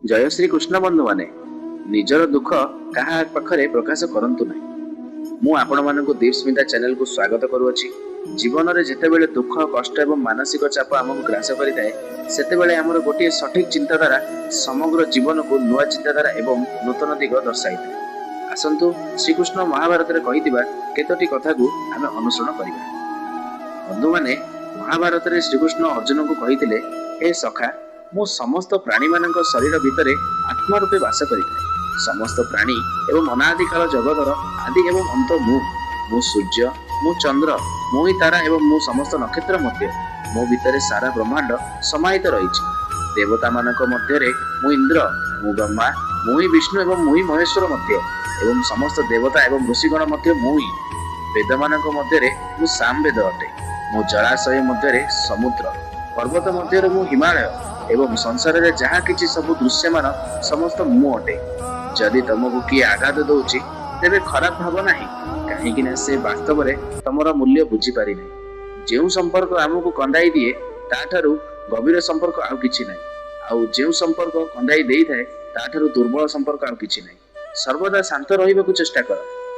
ଜୟ ଶ୍ରୀ କୃଷ୍ଣ ବନ୍ଧୁମାନେ, ନିଜର ଦୁଃଖ କାହା ପାଖରେ ପ୍ରକାଶ କରନ୍ତୁ ନାହିଁ। ମୁଁ ଆପଣମାନଙ୍କୁ ଦୀପସ୍ମିତା ଚ୍ୟାନେଲକୁ ସ୍ୱାଗତ କରୁଅଛି। ଜୀବନରେ ଯେତେବେଳେ ଦୁଃଖ, କଷ୍ଟ ଏବଂ ମାନସିକ ଚାପ ଆମକୁ ଗ୍ରାସ କରିଥାଏ, ସେତେବେଳେ ଆମର ଗୋଟିଏ ସଠିକ ଚିନ୍ତାଧାରା ସମଗ୍ର ଜୀବନକୁ ନୂଆ ଚିନ୍ତାଧାରା ଏବଂ ନୂତନ ଦିଗ ଦର୍ଶାଇଥାଏ। ଆସନ୍ତୁ, ଶ୍ରୀକୃଷ୍ଣ ମହାଭାରତରେ କହିଥିବା କେତୋଟି କଥାକୁ ଆମେ ଅନୁସରଣ କରିବା। ବନ୍ଧୁମାନେ, ମହାଭାରତରେ ଶ୍ରୀକୃଷ୍ଣ ଅର୍ଜୁନଙ୍କୁ କହିଥିଲେ, "ହେ ସଖା, ମୁଁ ସମସ୍ତ ପ୍ରାଣୀମାନଙ୍କ ଶରୀର ଭିତରେ ଆତ୍ମା ରୂପେ ବାସ କରିଥାଏ। ସମସ୍ତ ପ୍ରାଣୀ ଏବଂ ଅନାଦିକାଳ ଜଗତର ଆଦି ଏବଂ ଅନ୍ତ ମୁଁ। ମୁଁ ସୂର୍ଯ୍ୟ, ମୁଁ ଚନ୍ଦ୍ର, ମୁଁ ହିଁ ତାରା ଏବଂ ମୁଁ ସମସ୍ତ ନକ୍ଷତ୍ର ମଧ୍ୟ। ମୋ ଭିତରେ ସାରା ବ୍ରହ୍ମାଣ୍ଡ ସମାହିତ ରହିଛି। ଦେବତାମାନଙ୍କ ମଧ୍ୟରେ ମୁଁ ଇନ୍ଦ୍ର, ମୁଁ ବ୍ରହ୍ମା, ମୁଁ ହିଁ ବିଷ୍ଣୁ ଏବଂ ମୁଁ ହିଁ ମହେଶ୍ୱର ମଧ୍ୟ ଏବଂ ସମସ୍ତ ଦେବତା ଏବଂ ଋଷିଗଣ ମଧ୍ୟ ମୁଁ ହିଁ। ବେଦମାନଙ୍କ ମଧ୍ୟରେ ମୁଁ ସାମବେଦ ଅଟେ। ମୁଁ ଜଳାଶୟ ମଧ୍ୟରେ ସମୁଦ୍ର, ପର୍ବତ ମଧ୍ୟରେ ମୁଁ ହିମାଳୟ ଏବଂ ସଂସାରରେ ଯାହା କିଛି ସବୁ ଦୃଶ୍ୟମାନ, ସମସ୍ତ ମୁଁ ଅଟେ। ଯଦି ତମକୁ କିଏ ଆଘାତ ଦଉଛି, ତେବେ ଖରାପ ଭାବ ନାହିଁ, କାହିଁକି ନା ସେ ବାସ୍ତବରେ ତମର ମୂଲ୍ୟ ବୁଝିପାରିନାହିଁ। ଯେଉଁ ସମ୍ପର୍କ ଆମକୁ କନ୍ଦାଇ ଦିଏ, ତାଠାରୁ ଗଭୀର ସମ୍ପର୍କ ଆଉ କିଛି ନାହିଁ। ଆଉ ଯେଉଁ ସମ୍ପର୍କ କନ୍ଦାଇ ଦେଇଥାଏ, ତାଠାରୁ ଦୁର୍ବଳ ସମ୍ପର୍କ ଆଉ କିଛି ନାହିଁ। ସର୍ବଦା ଶାନ୍ତ ରହିବାକୁ ଚେଷ୍ଟା କର,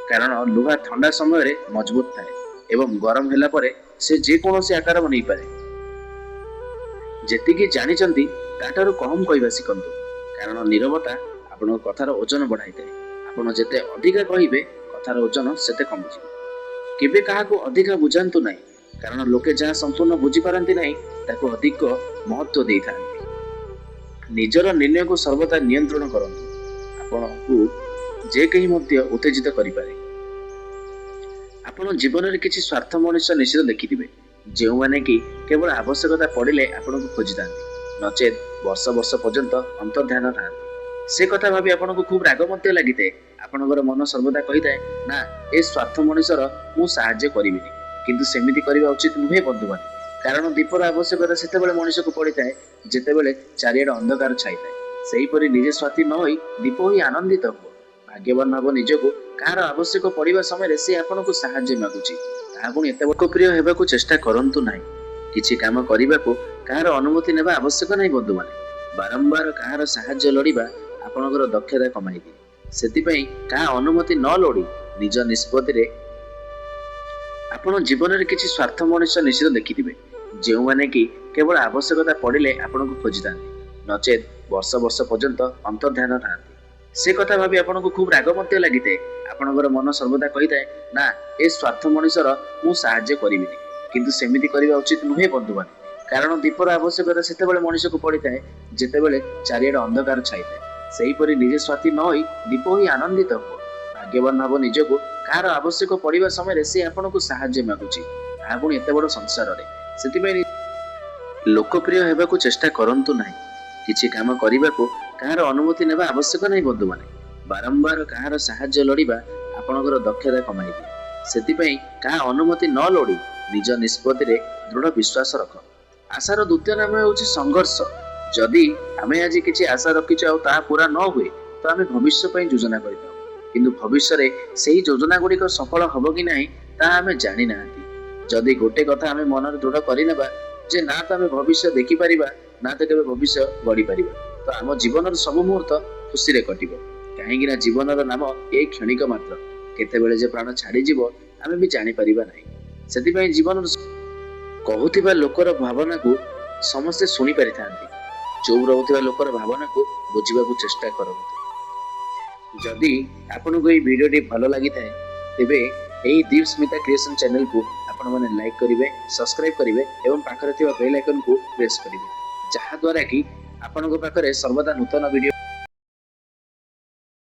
କାରଣ ଲୁହା ଥଣ୍ଡା ସମୟରେ ମଜବୁତ ଥାଏ ଏବଂ ଗରମ ହେଲା ପରେ ସେ ଯେକୌଣସି ଆକାର ନେଇପାରେ। ଯେତିକି ଜାଣିଛନ୍ତି, ତାଠାରୁ କମ୍ କହିବା ଶିଖନ୍ତୁ, କାରଣ ନୀରବତା ଆପଣଙ୍କ କଥାର ଓଜନ ବଢ଼ାଇଥାଏ। ଆପଣ ଯେତେ ଅଧିକା କହିବେ, କଥାର ଓଜନ ସେତେ କମିଯିବ। କେବେ କାହାକୁ ଅଧିକା ବୁଝାନ୍ତୁ ନାହିଁ, କାରଣ ଲୋକେ ଯାହା ସମ୍ପୂର୍ଣ୍ଣ ବୁଝିପାରନ୍ତି ନାହିଁ, ତାକୁ ଅଧିକ ମହତ୍ଵ ଦେଇଥାନ୍ତି। ନିଜର ନିର୍ଣ୍ଣୟକୁ ସର୍ବଦା ନିୟନ୍ତ୍ରଣ କରନ୍ତୁ। ଆପଣଙ୍କୁ ଯେ କେହି ମଧ୍ୟ ଉତ୍ତେଜିତ କରିପାରେ। ଆପଣ ଜୀବନରେ କିଛି ସ୍ୱାର୍ଥ ମଣିଷ ନିଶ୍ଚିତ ଦେଖିଥିବେ, ଯେଉଁମାନେ କି କେବଳ ଆବଶ୍ୟକତା ପଡ଼ିଲେ ଆପଣଙ୍କୁ ଖୋଜିଥାନ୍ତି, ନଚେତ୍ ବର୍ଷ ବର୍ଷ ପର୍ଯ୍ୟନ୍ତ ଅନ୍ତର୍ଧ୍ୟାନ ଥାନ୍ତି। ସେ କଥା ଭାବି ଆପଣଙ୍କୁ ଖୁବ୍ ରାଗ ମଧ୍ୟ ଲାଗିଥାଏ। ଆପଣଙ୍କର ମନ ସର୍ବଦା କହିଥାଏ, "ନା, ଏ ସ୍ୱାର୍ଥ ମଣିଷର ମୁଁ ସାହାଯ୍ୟ କରିବିନି।" କିନ୍ତୁ ସେମିତି କରିବା ଉଚିତ ନୁହେଁ ବନ୍ଧୁମାନେ, କାରଣ ଦୀପର ଆବଶ୍ୟକତା ସେତେବେଳେ ମଣିଷକୁ ପଡ଼ିଥାଏ, ଯେତେବେଳେ ଚାରିଆଡ଼େ ଅନ୍ଧକାର ଛାଇଥାଏ। ସେହିପରି ନିଜେ ସ୍ୱାର୍ଥୀ ନ ହୋଇ ଦୀପ ହୋଇ ଆନନ୍ଦିତ ହୁଅ। ଭାଗ୍ୟବାନ ଭାବ ନିଜକୁ, କାହାର ଆବଶ୍ୟକ ପଡ଼ିବା ସମୟରେ ସେ ଆପଣଙ୍କୁ ସାହାଯ୍ୟ ମାଗୁଛି, ତାହା ପୁଣି ଏତେ ଲୋକପ୍ରିୟ ହେବାକୁ ଚେଷ୍ଟା କରନ୍ତୁ ନାହିଁ। କିଛି କାମ କରିବାକୁ କାହାର ଅନୁମତି ନେବା ଆବଶ୍ୟକ ନାହିଁ। ବନ୍ଧୁମାନେ, ବାରମ୍ବାର କାହାର ସାହାଯ୍ୟ ଲୋଡ଼ିବା ଆପଣଙ୍କର ଦକ୍ଷତା କମାଇ ଦିଏ। ସେଥିପାଇଁ କାହା ଅନୁମତି ନ ଲୋଡ଼ି ନିଜ ନିଷ୍ପତ୍ତିରେ। ଆପଣ ଜୀବନରେ କିଛି ସ୍ୱାର୍ଥ ମଣିଷ ନିଶ୍ଚିତ ଦେଖିଥିବେ, ଯେଉଁମାନେ କି କେବଳ ଆବଶ୍ୟକତା ପଡ଼ିଲେ ଆପଣଙ୍କୁ ଖୋଜିଥାନ୍ତି, ନଚେତ୍ ବର୍ଷ ବର୍ଷ ପର୍ଯ୍ୟନ୍ତ ଅନ୍ତର୍ଧ୍ୟାନ ଥାନ୍ତି। ସେ କଥା ଭାବି ଆପଣଙ୍କୁ ଖୁବ୍ ରାଗ ମଧ୍ୟ ଲାଗିଥାଏ। ଆପଣଙ୍କର ମନ ସର୍ବଦା କହିଥାଏ, "ନା, ଏ ସ୍ୱାର୍ଥ ମଣିଷର ମୁଁ ସାହାଯ୍ୟ କରିବିନି।" କିନ୍ତୁ ସେମିତି କରିବା ଉଚିତ ନୁହେଁ ବନ୍ଧୁମାନେ, କାରଣ ଦୀପର ଆବଶ୍ୟକତା ସେତେବେଳେ ମଣିଷକୁ ପଡ଼ିଥାଏ, ଯେତେବେଳେ ଚାରିଆଡ଼େ ଅନ୍ଧକାର ଛାଇଥାଏ। ସେହିପରି ନିଜେ ସ୍ୱାର୍ଥୀ ନ ହୋଇ ଦୀପ ହୋଇ ଆନନ୍ଦିତ ହୁଅ। ଭାଗ୍ୟବାନ ଭାବ ନିଜକୁ, କାହାର ଆବଶ୍ୟକ ପଡ଼ିବା ସମୟରେ ସେ ଆପଣଙ୍କୁ ସାହାଯ୍ୟ ମାଗୁଛି, ତାହା ପୁଣି ଏତେ ବଡ଼ ସଂସାରରେ। ସେଥିପାଇଁ ଲୋକପ୍ରିୟ ହେବାକୁ ଚେଷ୍ଟା କରନ୍ତୁ ନାହିଁ। କିଛି କାମ କରିବାକୁ କାହାର ଅନୁମତି ନେବା ଆବଶ୍ୟକ ନାହିଁ। ବନ୍ଧୁମାନେ, ବାରମ୍ବାର କାହାର ସାହାଯ୍ୟ ଲୋଡ଼ିବା ଆପଣଙ୍କର ଦକ୍ଷତା କମାଇ ଦିଏ। ସେଥିପାଇଁ କାହା ଅନୁମତି ନ ଲୋଡ଼ି ନିଜ ନିଷ୍ପତ୍ତିରେ ଦୃଢ଼ ବିଶ୍ୱାସ ରଖ। ଆଶାର ଦ୍ୱିତୀୟ ନାମ ହେଉଛି ସଂଘର୍ଷ। ଯଦି ଆମେ ଆଜି କିଛି ଆଶା ରଖିଛୁ ଆଉ ତାହା ପୁରା ନ ହୁଏ, ତ ଆମେ ଭବିଷ୍ୟ ପାଇଁ ଯୋଜନା କରିଥାଉ। କିନ୍ତୁ ଭବିଷ୍ୟରେ ସେହି ଯୋଜନା ଗୁଡ଼ିକ ସଫଳ ହବ କି ନାହିଁ, ତାହା ଆମେ ଜାଣିନାହାନ୍ତି। ଯଦି ଗୋଟେ କଥା ଆମେ ମନରେ ଦୃଢ଼ କରିନେବା ଯେ ନା ତ ଆମେ ଭବିଷ୍ୟ ଦେଖିପାରିବା, ନା ତ କେବେ ଭବିଷ୍ୟ ଗଢ଼ିପାରିବା, ତ ଆମ ଜୀବନର ସବୁ ମୁହୂର୍ତ୍ତ ଖୁସିରେ କଟିବ। କାହିଁକି ନା ଜୀବନର ନାମ ଏଇ କ୍ଷଣିକ ମାତ୍ର। କେତେବେଳେ ଯେ ପ୍ରାଣ ଛାଡ଼ିଯିବ, ଆମେ ବି ଜାଣିପାରିବା ନାହିଁ। ସେଥିପାଇଁ ଜୀବନର କହୁଥିବା ଲୋକର ଭାବନାକୁ ସମସ୍ତେ ଶୁଣି ପାରିଥାନ୍ତି। ଚୁପ୍ ରହୁଥିବା ଲୋକର ଭାବନାକୁ ବୁଝିବାକୁ ଚେଷ୍ଟା କରନ୍ତୁ। ଯଦି ଆପଣଙ୍କୁ ଏହି ଭିଡ଼ିଓଟି ଭଲ ଲାଗିଥାଏ, ତେବେ ଏହି ଦୀପ ସ୍ମିତା କ୍ରିଏସନ୍ ଚ୍ୟାନେଲକୁ ଆପଣମାନେ ଲାଇକ୍ କରିବେ, ସବସ୍କ୍ରାଇବ୍ କରିବେ ଏବଂ ପାଖରେ ଥିବା ବେଲ୍ ଆଇକନ୍କୁ ପ୍ରେସ୍ କରିବେ, ଯାହାଦ୍ୱାରା କି ଆପଣଙ୍କ ପାଖରେ ସର୍ବଦା ନୂତନ ଭିଡ଼ିଓ